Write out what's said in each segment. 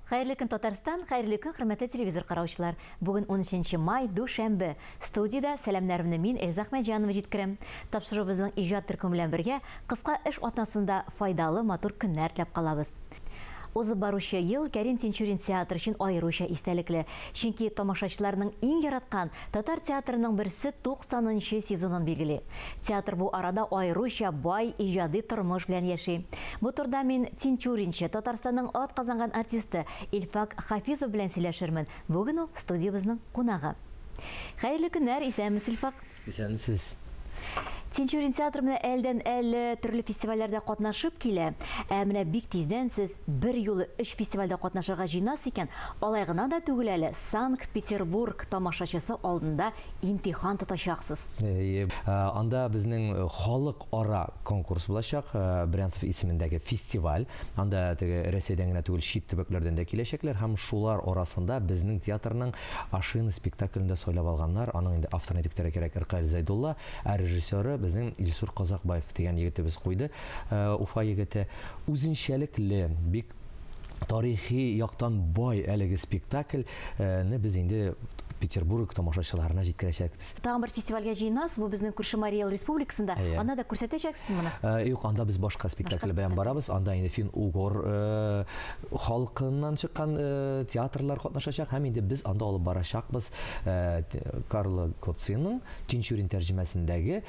Хәерле көн, Татарстан, хәерле көн, хөрмәтле телевизор караучылар. Бүген 13 май, дүшәмбе. Студиядә сәламнәремне мин, Эльза Әхмәтҗанова җиткерәм. Тапшыруыбызның иҗат төркеме белән бергә кыска эш атнасында файдалы, матур көннәр теләп калабыз. Узып баручы ел Кәрим Тинчурин театры өчен аеруча истәлекле. Чөнки тамашачыларның иң яраткан татар театрының берсе 90 нчы сезонын билгели. Театр бу арада аеруча бай иҗади тормыш белән яши. Бу турыда мин тинчуринчы, Татарстанның атказанган артисты Илфак Хафизов белән сөйләшермен. Бүген ул студиябезнең кунагы. Хәерле көннәр, исәнмесез, Илфак. Исәнмесез. Тинчурин театры менә әлдән-әле төрле фестивальләрдә катнашып килә. Ә менә бик тиздән сез бер юлы өч фестивальдә катнашырга җыенасыз икән, алай гына да түгел әле, Санкт-Петербург тамашачысы алдында имтихан тотачаксыз. Әйе. Анда безнең халыкара конкурс булачак, Брянцев исемендәге фестиваль. Анда теге Рәсәйдән генә түгел, чит төбәкләрдән дә киләчәкләр һәм шулар арасында безнең театрның Ашина спектаклен дә сайлап алганнар. Аның инде авторын әйтеп үтәргә кирәк, Ркаил Зәйдулла, ә режиссеры безнең Илсур Казакбаев дигән егетебез куйды, Уфа егете. Үзенчәлекле, бик тарихи яктан бай әлеге спектакльне без инде Петербург тамашачыларына җиткерәчәкбез. Тагын бер фестивальгә җыенасыз, бу безнең күрше Марий Эл республикасында. Анда да күрсәтәчәксезме моны? Юк, анда без башка спектакль белән барабыз. Анда инде фин-угор халкыннан чыккан театрлар катнашачак һәм инде без анда алып барачакбыз Карло Гоциның Тинчурин тәрҗемәсендәге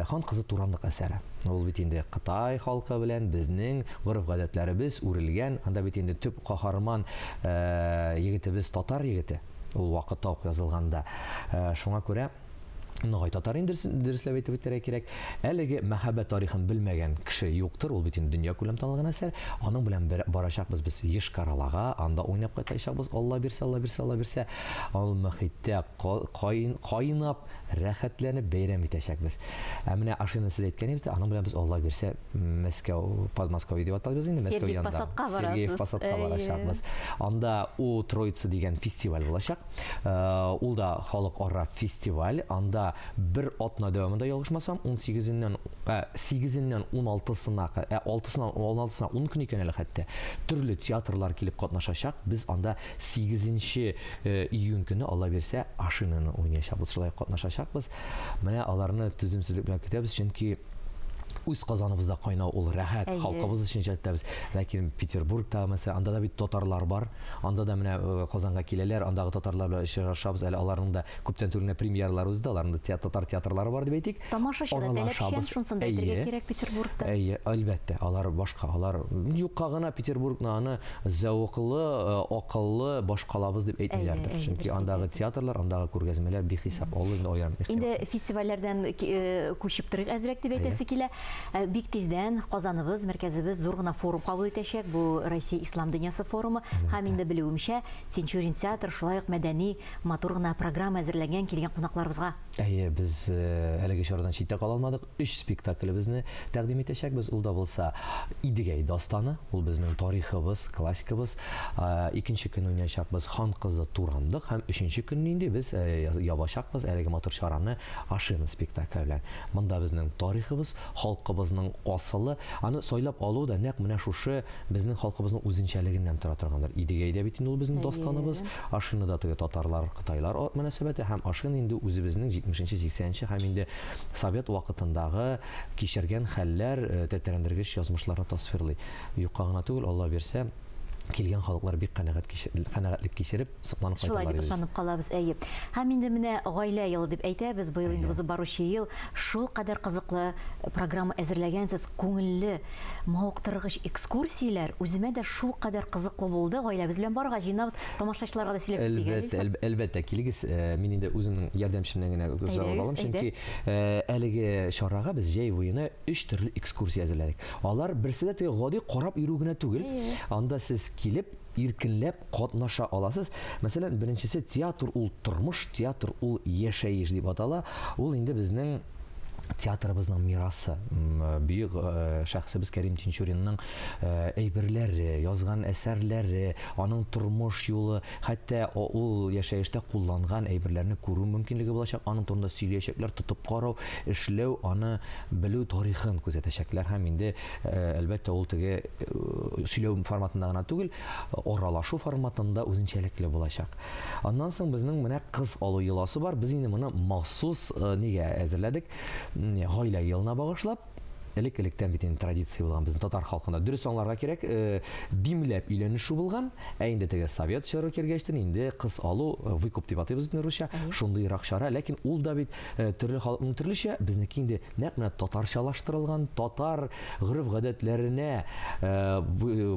Хан кызы Турандык әсәре. Ул бит инде Кытай халкы белән безнең гореф-гадәтләребез үрелгән. Анда бит инде төп каһарман егетебез татар егете. Ул вакытта ук язылганда. Шуңа күрә Ногай татарын дөресләп әйтеп үтәргә кирәк. Әлеге мәхәббәт тарихын белмәгән кеше юктыр, ул бит инде дөнья күләм танылган әсәр. Аның белән бер барачакбыз без Йошкар-Олага, анда уйнап кайтачакбыз, Алла бирсә, Алла бирсә, Алла бирсә. Ул мөхиттә кайнап, рәхәтләнеп бәйрәм итәчәкбез. Ә менә Ашина сез әйткән идегез, аның белән без Алла бирсә Мәскәү, Подмосковье дип аталабыз инде, Мәскәү янында. Сергиев Посадка барачакбыз. Анда У Троицы дигән фестиваль булачак. Э, ул да халыкара фестиваль. Анда бер атна дәвамында ялгышмасам, 18-ннән, ә, 8-ннән 16-сына, ә, 6-сынан 16-сына 10 көн икән әле хәтта. Төрле театрлар килеп катнашачак. Без анда 8 э, июнь көне Алла бирсә Ашинаны уйнаячакбыз, шулай катнашачакбыз. Менә аларны түземсезлек белән көтәбез, чөнки үз казаныбызда кайнау ул рәхәт, халкыбыз өчен иҗат итәбез. Ләкин Петербургта, мәсәлән, анда да бит татарлар бар. Анда да менә э, Казанга киләләр, андагы татарлар белән очрашабыз. Әле аларның да күптән түгел генә премьералары узды, аларның да татар театрлары бар дип әйтик. Тамашачы да таләпчән, шунысын да әйтергә кирәк Петербургта. Әйе, әлбәттә, алар башка, алар юкка гына Петербургны аны зәвыклы, э, акыллы башкалабыз дип әйтмиләрдер. Чөнки андагы театрлар, андагы күргәзмәләр бихисап, ул инде аерым. Инде фестивальләрдән э, күчеп торыйк әзрәк дип әйтәсе килә. Э, бик тиздән Казаныбыз, мәркәзебез зур гына форум кабул итәчәк. Бу Россия Ислам дөньясы форумы. Һәм инде белүемчә, Тинчурин театр шулай ук мәдәни матур гына программа әзерләгән килгән кунакларыбызга. Әйе, без э, әлеге чарадан читтә кала алмадык. Өч спектаклебезне тәкъдим итәчәкбез. Ул да булса Идегәй дастаны, ул безнең тарихыбыз, классикабыз. Э, икенче көн уйнаячакбыз Хан кызы Турандык һәм өченче көнне инде без ябачакбыз әлеге матур чараны Ашина спектакле белән. Монда безнең тарихыбыз, халкыбызның асылы. Аны сайлап алу да нәкъ менә шушы безнең халкыбызның үзенчәлегеннән тора торгандыр. Идегәй дә бит инде ул безнең дастаныбыз. Ашина да теге татарлар, кытайлар мөнәсәбәте һәм Ашина инде үзебезнең 70-нче, 80-нче һәм инде совет вакытындагы кичергән хәлләр, э, тетрәндергеч язмышларны тасвирлый. Юкка гына түгел, Алла бирсә, килгән халыклар бик канәгать канәгатьлек кичереп, сокланып кайталар. Шулай дип ышанып калабыз, әйе. Һәм инде менә гаилә елы дип әйтәбез, быел инде узып баручы ел шул кадәр кызыклы программа әзерләгәнсез, күңелле, мавыктыргыч экскурсияләр үземә дә шул кадәр кызыклы булды. Гаиләбез белән барырга җыенабыз, тамашачыларга да сөйләп китик әле. Әлбәттә, әлбәттә, килегез. Э, мин инде үземнең ярдәмчемнән генә күз алып алам, чөнки э, әлеге чарага без җәй буена өч төрле экскурсия әзерләдек. Алар берсе дә теге гади карап йөрү генә түгел. Анда сез килеп, иркенләп катнаша аласыз. Мәсәлән, беренчесе театр ул тормыш, театр ул яшәеш дип атала. Ул инде безнең Театрыбызның мирасы, бөек шәхесебез Кәрим Тинчуринның әйберләре, язган әсәрләре, аның тормыш юлы, хәтта ул яшәештә кулланган әйберләрне күрү мөмкинлеге булачак, аның турында сөйләячәкләр, тотып карау, эшләү, аны белү тарихын күзәтәчәкләр һәм инде, әлбәттә, ул теге сөйләү форматында гына түгел, аралашу форматында үзенчәлекле булачак. Аннан соң безнең менә кыз алу йоласы бар. Без инде моны махсус э, нигә әзерләдек? Гаилә елына багышлап. Элек-электән бит инде традиция булган безнең татар халкында. Дөрес аңларга кирәк, э, димләп өйләнешү булган. Ә инде теге совет чоры кергәчтен инде кыз алу, э, выкуп дип атыйбыз бит русча, шундыйрак чара. Ләкин ул да бит төрле халыкның төрлечә, безнеке инде нәкъ менә татарчалаштырылган, татар гореф-гадәтләренә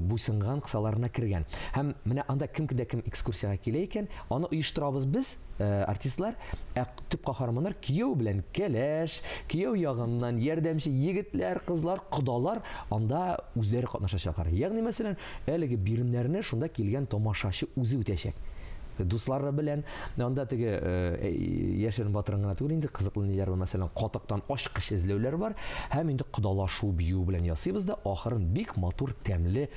буйсынган кысаларына кергән. Һәм менә анда кем дә кем экскурсиягә килә икән, аны оештырабыз без, артистлар, ә төп каһарманнар кияү белән кәләш, кияү ягыннан ярдәмче егетләр, кызлар, кодалар анда үзләре катнашачаклар. Ягъни мәсәлән, әлеге биремнәрне шунда килгән тамашачы үзе үтәчәк. Дуслары белән анда теге э, яшерен батырын гына түгел инде, кызыклы ниләр бар, мәсәлән, катыктан ачкыч эзләүләр бар һәм инде кодалашу бию белән ясыйбыз да, ахырын бик матур, тәмле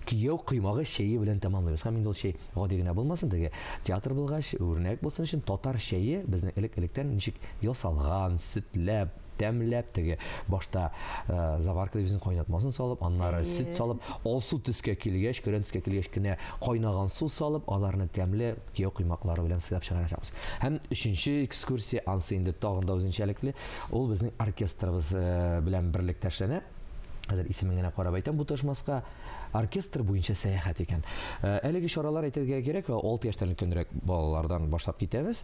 кияү коймагы чәе белән тәмамлыйбыз. Һәм инде ул чәй гади генә булмасын, теге театр булгач, үрнәк булсын өчен татар чәе безнең элек-электән ничек ясалган, сөтләп, тәмләп, теге башта э, заварка дип кайнатмасын салып, аннары сөт салып, алсу төскә килгәч, көрән төскә килгәч кенә кайнаган су салып, аларны тәмле кияү коймаклары белән сыйлап чыгарачакбыз. Һәм өченче экскурсия, ансы инде тагын да үзенчәлекле, ул безнең оркестрыбыз э, белән берлектә эшләнә. Хәзер исемен генә карап әйтәм, буташмаска. Оркестр буенча сәяхәт икән. Э, әлеге чаралар әйтергә кирәк, 6 яшьтән өлкәнрәк балалардан башлап китәбез.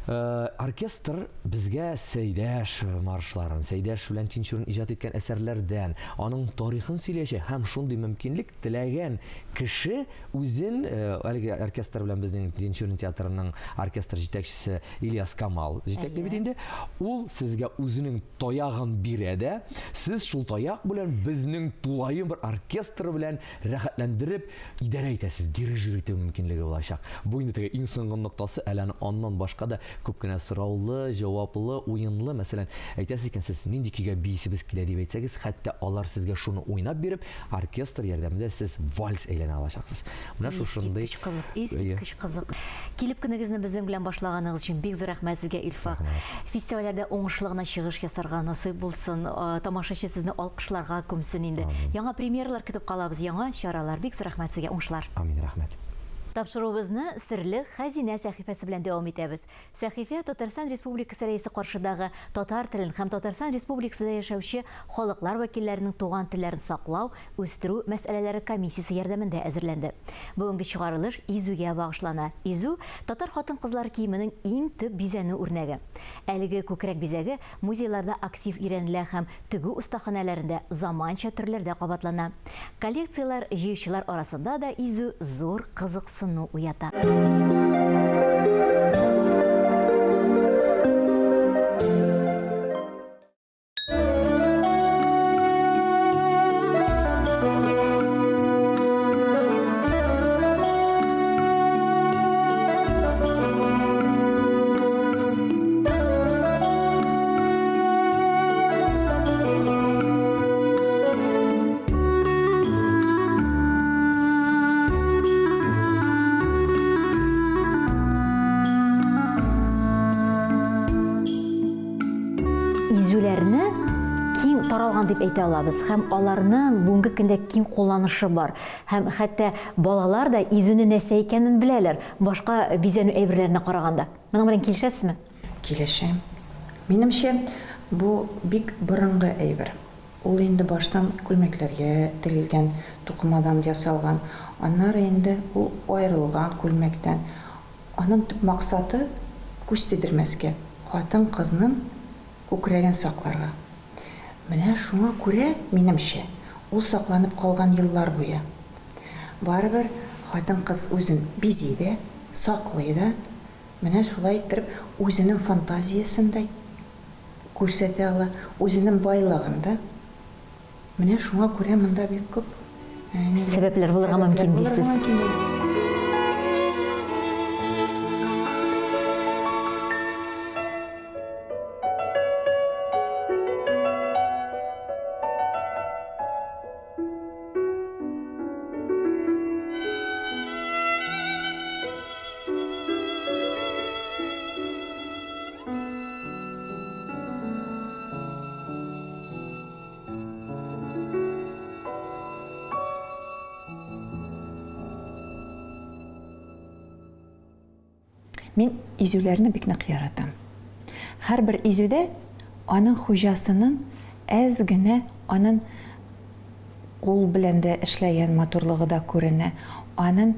Э, оркестр безгә Сәйдәш маршларын, Сәйдәш белән Тинчурин иҗат иткән әсәрләрдән, аның тарихын сөйләячәк һәм шундый мөмкинлек теләгән кеше үзен э, әлеге оркестр белән безнең Тинчурин театрының оркестр җитәкчесе Ильяс Камал җитәкли бит инде. Ул сезгә үзенең таягын бирә дә, сез шул таяк белән безнең тулаем бер оркестр белән рәхәтләндереп идарә итәсез, дирижер итү мөмкинлеге булачак. Бу инде теге иң соңгы ноктасы, әле аны аннан башка да күп кенә сораулы, җаваплы, уенлы, мәсәлән, әйтәсез икән, сез нинди көйгә биисебез килә дип әйтсәгез, хәтта алар сезгә шуны уйнап биреп, оркестр ярдәмендә сез вальс әйләнә алачаксыз. Менә шушындый. Искиткеч кызык, искиткеч кызык. Килеп көнегезне безнең белән башлаганыгыз өчен бик зур рәхмәт сезгә, Илфак. Фестивальләрдә уңышлы гына чыгыш ясарга насыйп булсын. Тамашачы сезне алкышларга күмсен инде. Яңа премьералар көтеп калабыз, яңа чаралар. Бик зур рәхмәт сезгә, уңышлар. Амин, рәхмәт. Тапшыруыбызны Серле хәзинә сәхифәсе белән дәвам итәбез. Сәхифә Татарстан Республикасы Рәисе каршындагы татар телен һәм Татарстан Республикасында яшәүче халыклар вәкилләренең туган телләрен саклау, үстерү мәсьәләләре комиссиясе ярдәмендә әзерләнде. Бүгенге чыгарылыш изүгә багышлана. Изү, татар хатын-кызлар киеменең иң төп бизәнү үрнәге. Әлеге күкрәк бизәге музейларда актив өйрәнелә һәм тегү остаханәләрендә заманча төрләрдә кабатлана. Коллекцияләр җыючылар арасында да изү зур кызыксыну уята. Изүләрне киң таралган дип әйтә алабыз һәм аларны бүгенге көндә киң кулланышы бар. Һәм хәтта балалар да изүне нәрсә икәнен беләләр, башка бизәнү әйберләренә караганда. Моның белән килешәсезме? Килешәм. Минемчә, бу бик борынгы әйбер. Ул инде баштан күлмәкләргә тегелгән, тукымадан ясалган. Аннары инде ул аерылган күлмәктән. Аның төп максаты, күз тидермәскә, хатын-кызның күкрәген сакларга. Менә шуңа күрә, минемчә, ул сакланып калган еллар буе. Барыбер хатын-кыз үзен бизи дә, саклый да, менә шулай иттереп үзенең фантазиясен дә күрсәтә ала, үзенең байлыгын да. Менә шуңа күрә монда бик күп сәбәпләр булырга мөмкин дисез. Мин изүләрне бик нык яратам. Һәрбер изүдә аның хуҗасының әз генә анын кул белән дә эшләгән матурлыгы да күренә, анын,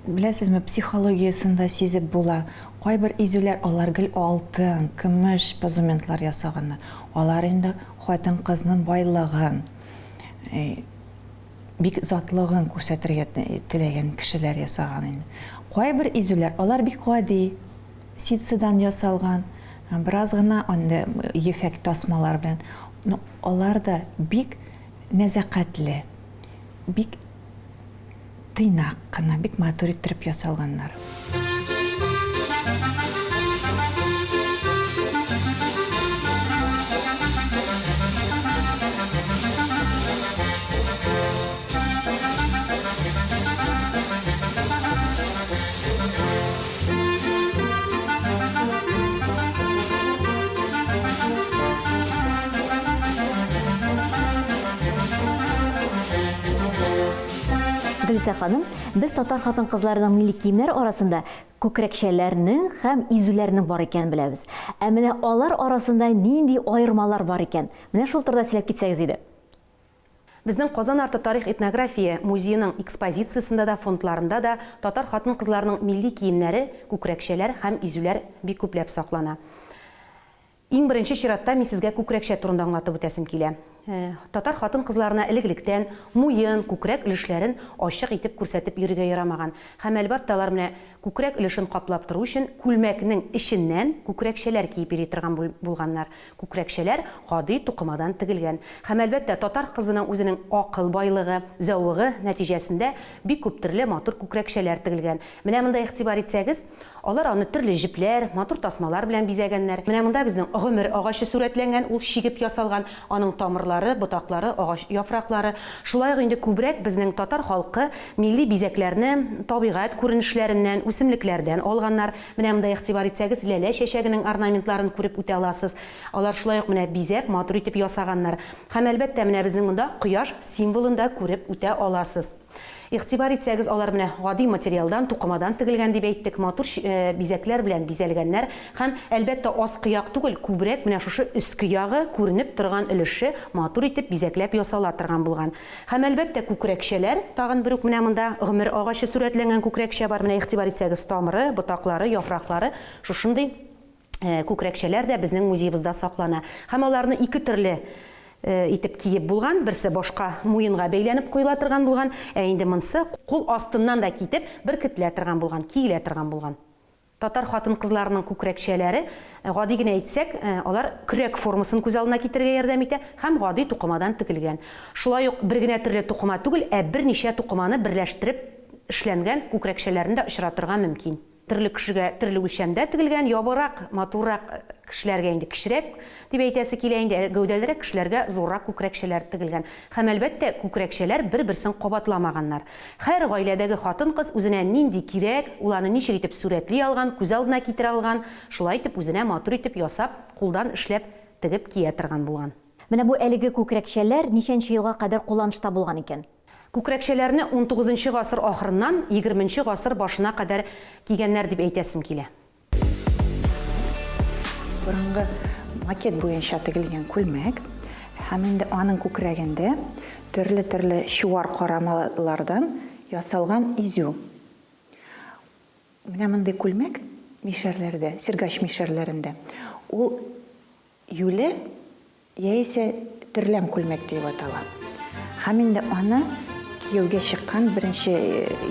беләсезме, психологиясен дә сизеп була. Кайбер изүләр, алар гел алтын, көмеш позументлар ясаганнар. Алар инде хатын-кызның байлыгын, бик затлыгын күрсәтергә теләгән кешеләр ясаган инде. Кайбер изүләр, алар бик гади, ситсыдан ясалган, бераз гына анда ефәк тасмалар белән. Но алар да бик нәзакәтле, бик тыйнак кына, бик матур иттереп ясалганнар. Гөлүсә ханым, без татар хатын-кызларының милли киемнәре арасында күкрәкчәләрнең һәм изүләрнең бар икәнен беләбез. Ә менә алар арасында нинди аермалар бар икән? Менә шул турыда сөйләп китсәгез иде. Безнең Казан арты тарих-этнография музееның экспозициясендә дә, фондларында да татар хатын-кызларының милли киемнәре, күкрәкчәләр һәм изүләр бик күпләп саклана. Иң беренче чиратта мин сезгә күкрәкчә турында аңлатып үтәсем килә. Татар хатын-кызларына элек-электән муен, күкрәк өлешләрен ачык итеп күрсәтеп йөрергә ярамаган. Һәм, әлбәттә, алар менә күкрәк өлешен каплап тору өчен күлмәкнең эченнән күкрәкчәләр киеп йөри торган булганнар. Күкрәкчәләр гади тукымадан тегелгән. Һәм, әлбәттә, татар кызының үзенең акыл байлыгы, зәвыгы нәтиҗәсендә бик күп төрле матур күкрәкчәләр тегелгән. Менә монда игътибар итсәгез, алар аны төрле җепләр, матур тасмалар белән бизәгәннәр. Менә монда безнең гомер агачы сурәтләнгән, ул чигеп ясалган, аның тамырлары, ботаклары, агач яфраклары. Шулай ук инде күбрәк безнең татар халкы милли бизәкләрне табигать күренешләреннән, үсемлекләрдән алганнар. Менә монда игътибар итсәгез, ләлә чәчәгенең орнаментларын күреп үтә аласыз. Алар шулай ук менә бизәп, матур итеп ясаганнар. Һәм, әлбәттә, менә безнең монда кояш символын да күреп үтә аласыз. Игътибар итсәгез, алар менә гади материалдан, тукымадан тегелгән дип әйттек, матур бизәкләр белән бизәлгәннәр. Һәм, әлбәттә, аскы як түгел, күбрәк менә шушы өске ягы, күренеп торган өлеше матур итеп бизәкләп ясала торган булган. Һәм, әлбәттә, күкрәкчәләр, тагын бер үк менә монда гомер агачы сурәтләнгән күкрәкчә бар. Менә игътибар итсәгез, тамыры, ботаклары, яфраклары, шушындый күкрәкчәләр дә безнең музеебызда саклана. Һәм аларны ике төрле итеп киеп булган, берсе башка муенга бәйләнеп куела торган булган, ә инде монсы кул астыннан да китеп беркетелә торган булган, киелә торган булган. Татар хатын-кызларының күкрәкчәләре, гади генә әйтсәк, алар көрәк формасын күз алдына китерергә ярдәм итә һәм гади тукымадан тегелгән. Шулай ук бер генә төрле тукыма түгел, ә берничә тукыманы берләштереп эшләнгән күкрәкчәләрне дә очратырга мөмкин. Төрле кешегә төрле үлчәмдә тегелгән, ябыграк, матуррак кешеләргә инде кечерәк дип әйтәсе килә инде, ә гәүдәлерәк кешеләргә зуррак күкрәкчәләр тегелгән. Һәм, әлбәттә, күкрәкчәләр бер-берсен кабатламаганнар. Һәр гаиләдәге хатын-кыз үзенә нинди кирәк, ул аны ничек итеп сурәтли алган, күз алдына китерә алган, шулай итеп үзенә матур итеп ясап, кулдан эшләп, тегеп кия торган булган. Менә бу әлеге күкрәкчәләр ничәнче елга кадәр кулланышта булган икән? Күкрәкчәләрне унтугызынчы гасыр ахырыннан егерменче гасыр башына кадәр кигәннәр дип әйтәсем килә. Борынгы макет буенча тегелгән күлмәк һәм инде аның күкрәгендә төрле-төрле чуар карамалардан ясалган изү. Менә мондый күлмәк мишәрләрдә, Сергач мишәрләрендә, ул Юле яисә төрләм күлмәк диеп атала. Һәм инде аны кияүгә чыккан, беренче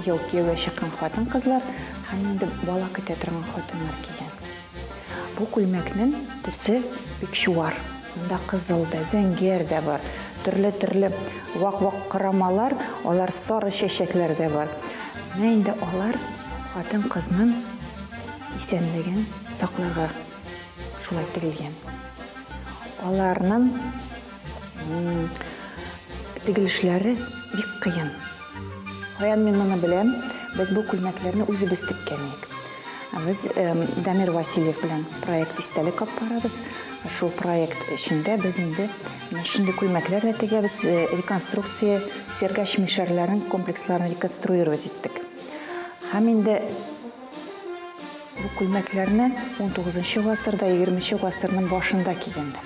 ел кияүгә чыккан хатын-кызлар һәм инде бала көтә торган хатыннар кигән. Бу күлмәкнең төсе бик чуар. Монда кызыл да, зәңгәр дә бар. Төрле-төрле вак-вак корамалар, алар сары чәчәкләр дә бар. Менә инде алар хатын-кызның исәнлеген сакларга Шулай тегелгән. Аларның тегелешләре бик кыен. Каян мин моны беләм? Без бу күлмәкләрне үзебез теккән идек. Без Дамир Васильев белән проект истәлек алып барабыз. Шул проект эчендә без инде менә шундый күлмәкләр дә тегәбез. Реконструкция Сергач мишәрләрен комплексларын реконструировать иттек. Һәм инде. Бу күлмәкләрне унтугызынчы гасырда, егерменче гасырның башында кигәннәр.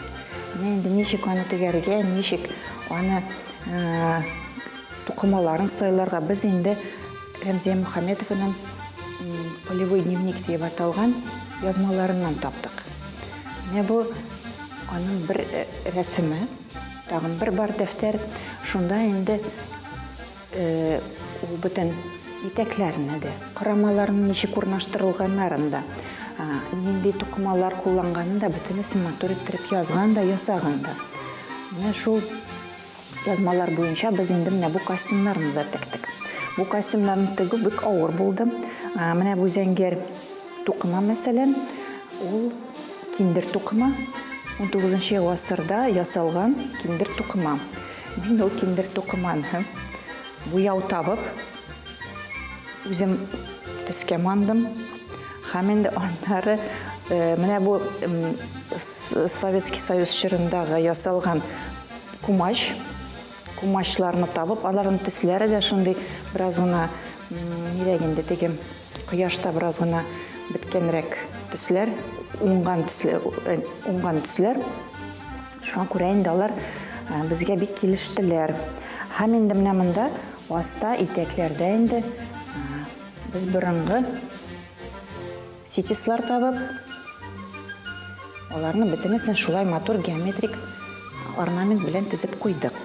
Менә инде ничек аны тегәргә, ничек аны тукымаларын сайларга без инде Рәмзия Мөхәммәтованың Полевой дневник диеп аталган язмаларыннан таптык. Менә бу аның бер рәсеме, тагын бер бар дәфтәр. Шунда инде Ул бөтен итәкләрне дә, корамаларның ничек урнаштырылганнарын да, нинди тукымалар кулланганын да бөтенесен матур иттереп язган да, ясаган да. Менә шул язмалар буенча без инде менә бу костюмнарны да тектек. Бу костюмнарны тегү бик авыр булды. Менә бу зәңгәр тукыма, мәсәлән, ул киндер тукыма. 19 гасырда ясалган киндер тукыма. Мин ул киндер тукыманы буяу табып, үзем төскә мандым. Һәм инде аннары менә бу Советский Союз чорындагы ясалган кумач, кумачларны табып, аларның төсләре дә шундый бераз гына нирәк инде теге кояшта бераз гына беткәнрәк төсләр, уңган төсләр, уңган төсләр. Шуңа күрә инде алар безгә бик килештеләр. Һәм инде менә монда аста итәкләрдә инде без борынгы ситислар табып, аларны бөтенесен шулай матур геометрик орнамент белән тезеп куйдык.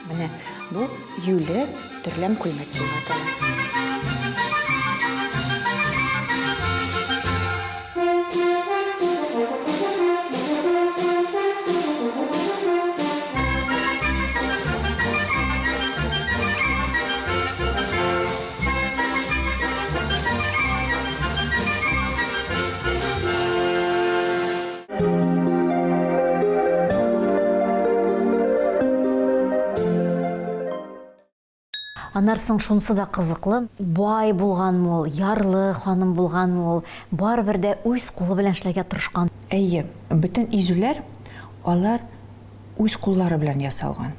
Менә бу юле төрләм күлмәк дип атала. Аннары соң шунысы да кызыклы, бай булганмы ул, ярлы ханым булганмы ул, барыбер дә үз кулы белән эшләргә тырышкан. Әйе, бөтен изүләр алар үз куллары белән ясалган.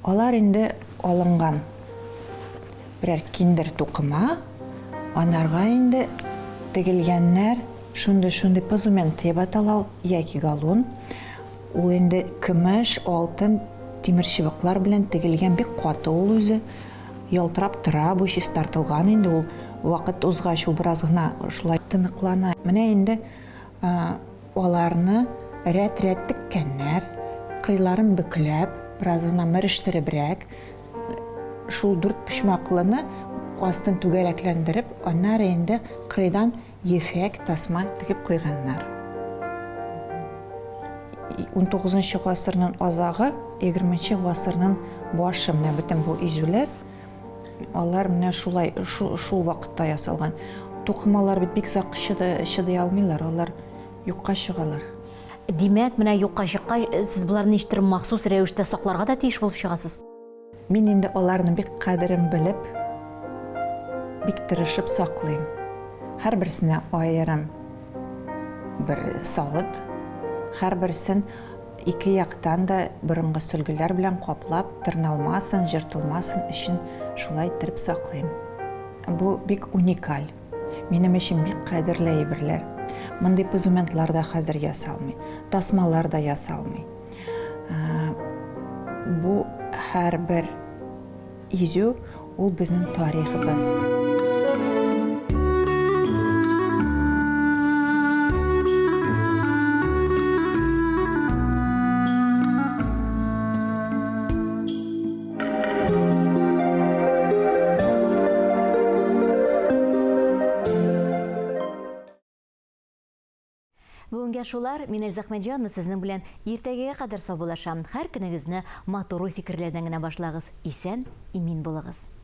Алар инде алынган берәр киндер тукыма, анарга инде тегелгәннәр шундый-шундый позумент дип атала ул, яки галун. Ул инде көмеш, алтын, тимер чыбыклар белән тегелгән, бик каты ул үзе. Ялтырап тора, бу чистартылган инде ул. Вакыт узгач ул бераз гына шулай тыныклана. Менә инде Аларны рәт-рәт теккәннәр, кырыйларын бөкләп, бераз гына мерештеребрәк, шул дүртпочмаклыны астын түгәрәкләндереп, аннары инде кырыйдан ефәк тасма тегеп куйганнар. Унтугызынчы гасырның азагы, егерменче гасырның башы менә бөтен бу изүләр, алар менә шулай, шул вакытта ясалган. Тукымалар бит бик озак чыдый алмыйлар, алар юкка чыгалар. Димәк, менә юкка чыккач, сез боларны ничектер махсус рәвештә сакларга да тиеш булып чыгасыз? Мин инде аларны бик кадерен белеп, бик тырышып саклыйм. Һәрберсенә аерым бер савыт, һәрберсен ике яктан да борынгы сөлгеләр белән каплап, тырналмасын, җыртылмасын өчен шулай иттереп саклыйм. Бу бик уникаль. Минем өчен бик кадерле әйберләр. Мондый позументлар да хәзер ясалмый, тасмалар да ясалмый. Бу һәрбер изү ул безнең тарихыбыз. Бүгенгә шулар. Мин Эльза Әхмәтҗанова сезнең белән иртәгәгә кадәр саубуллашам. Һәр көнегезне матур уй-фикерләрдән генә башлагыз. Исән, имин булыгыз.